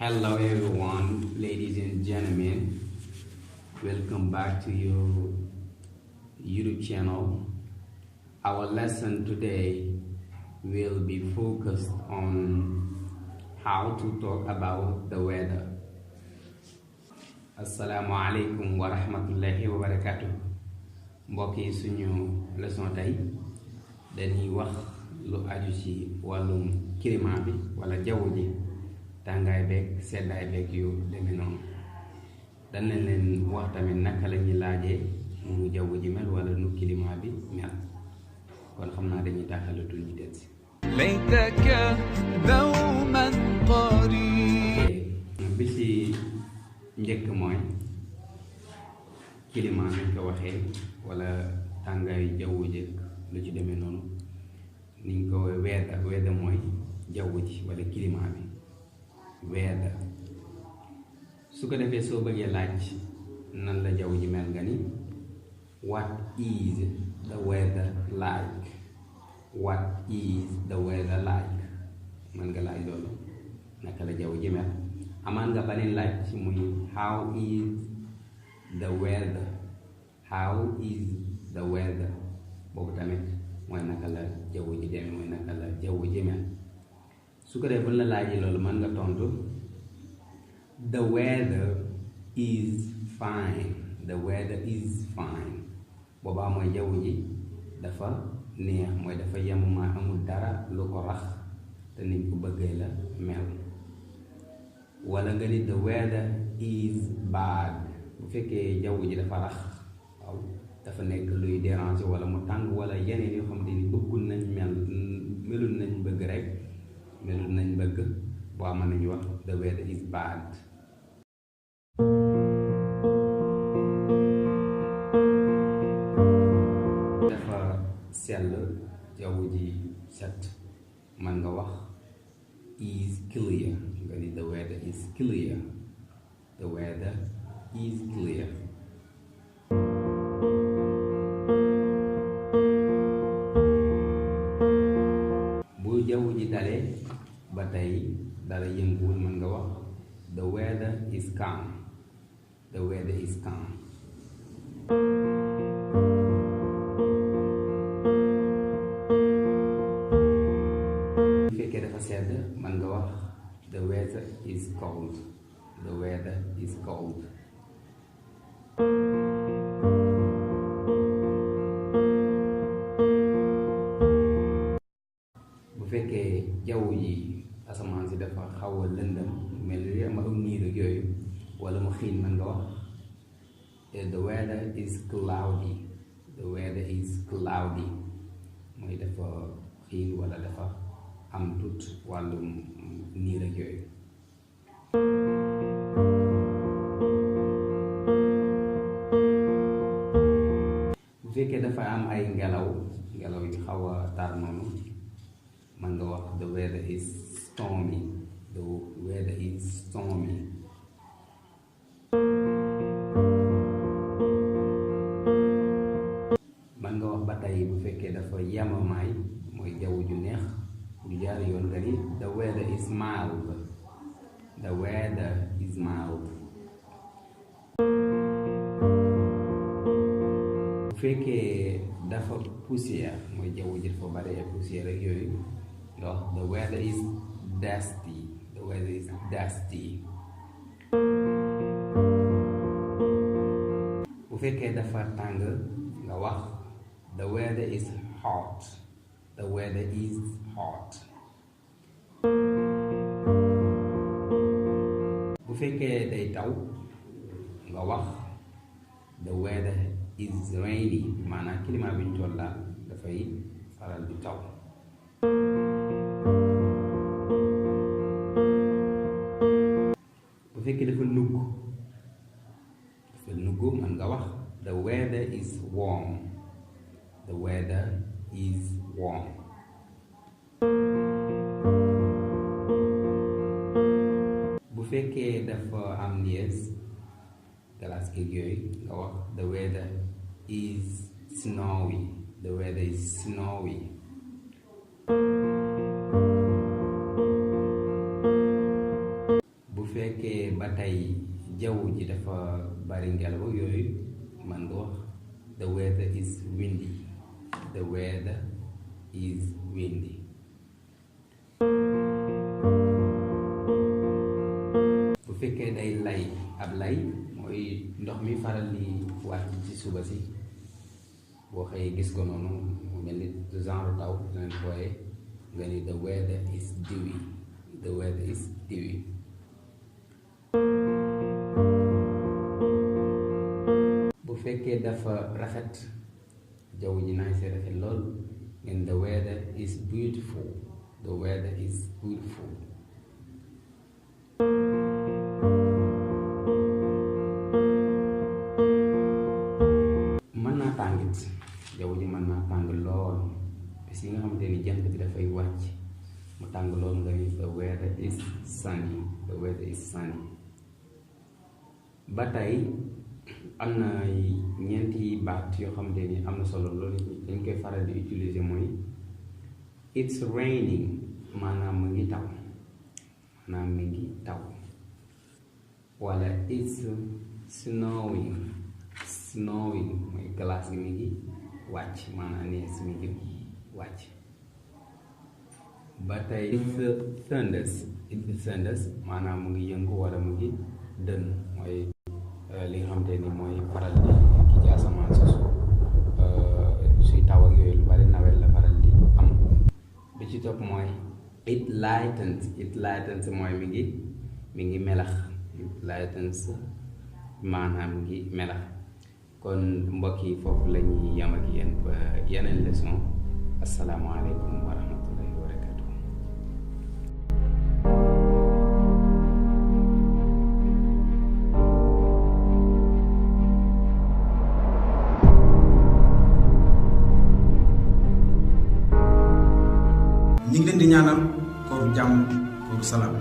Hello everyone, ladies and gentlemen. Welcome back to your YouTube channel. Our lesson today will be focused on how to talk about the weather. Assalamu alaikum wa rahmatullahi wa barakatuh. Mbokk yi suñu leçon tey dañuy wax lu aju ci wàllum climat bi wala jaww ji. Tàngaay beeg seddaay beeg yu demee noonu dana leen wax tamit naka la ñuy laajee nu jaww ji mel wala nu climat bi mel kon xam naa dañuy tàxalatul ñu del si laytaka dawman qari bi ci njëkk mooy climat nañ ko waxee wala tàngaayu jaww ji lu ci demee noonu niñ ko weeda mooy jaww ji wala climat bi weather su ko defee soo bëggee laaj nan la jaww ji mel nga ni what is the weather like? What is the weather like? man nga laaj loolu naka la jaww ji mel. amaan nga beneen laaj muy how is the weather? How is the weather? boobu tamit mooy naka la jaww ji demee mooy naka la jaww ji mel. su ko defee bu la laajee loolu mën nga tontu the weather is fine. The weather is fine. boobaa mooy jaww ji dafa neex mooy dafa yemuma amul dara lu ko rax te niñ ko bëggee la mel. wala nga ni the weather is bad. bu fekkee jaww ji dafa rax waaw dafa nekk luy déranger wala mu tàng wala yeneen yoo xam ne ni bëggul nañ melul nañ bëgg rek melul nañ bëgg boo am nañu wax the weather is bad. dafa sell jaww ji set man nga wax is clear nga ni the weather is clear. The weather is clear. bu jaww ji dalee ba tey dara yënguwul mën nga wax the weather is calm. The weather is calm. bu fekkee dafa sedd mën nga wax the weather is cold. The weather is cold. bu fekkee jaww ji asamaan si dafa xaw a lëndëm mel ni am aw niir ak yooyu wala mu xiin mën nga wax the weather is cloudy. The weather is cloudy mooy dafa xiin wala dafa am tut wàllum niir ak yooyu. bu fekkee dafa am ay ngelaw yu xaw a tar noonu mën nga wax the weather is stormy. The weather is stormy. mën nga wax ba tey bu fekkee dafa yemamaay mooy jaww ju neex ju jaar yoon nga ni the weather is mild. The weather is mild. bu fekkee dafa poussière mooy jaww ji dafa bari poussière ak yooyu nga wax the weather is dusty. The weather is dusty. bu fekkee dafa tàng nga wax the weather is hot. The weather is hot. bu fekkee day taw nga wax the weather is rainy. maanaam climat bi ñu toll la dafay faral di taw. bu fekkee dafa nugg mën nga wax the weather is warm. The weather is warm. bu fekkee dafa am nees glace keeg yooyu nga wax the weather is snowy. The weather is snowy. fekkee ba tey jaww ji dafa bari ngelaw yooyu man nga wax the weather is windy. The weather is windy. bu fekkee day lay ab lay mooy ndox mi faral di wàcc ci suba si boo xëyee gis ko noonu mu mel ni genre taw dinañ fooye nga ni the weather is dewy. The weather is dewy. bu fekkee dafa rafet jaww ji naay see rafet lool ngeen the weather is beautiful. The weather is beautiful. mën naa tàngit jaww ji mën naa tàng lool bis yi nga xamante ni jant bi dafay wàcc mu tàng lool nga ni the weather is sunny. The weather is sunny. ba tey am na ñeenti baat yoo xamante ni am na solo loolu dañ koy faral di utiliser mooy it's raining maanaam mu ngi taw. maanaam mi ngi taw. wala it's snowing. Snowing mooy glace gi mi ngi wàcc maanaam nees mi ngi wàcc. ba tey it's thunders. It's thunders maanaam mu ngi yëngu wala mu ngi dënn mooy li nga xamante ni mooy faral di ki ci asamaan si suy taw ak yooyu lu bari nawet la faral di am. bi ci topp mooy it lightens. It lightens mooy mi ngi melax. It lightens maanaam mi ngi melax. kon mbokk yi foofu la ñuy yam ak yéen ba yeneen leçon. asalaamaaleykum wa rahmatullahi wa barakatuh. ñu ngi leen di ñaanal kooru jàmm kooru salaam.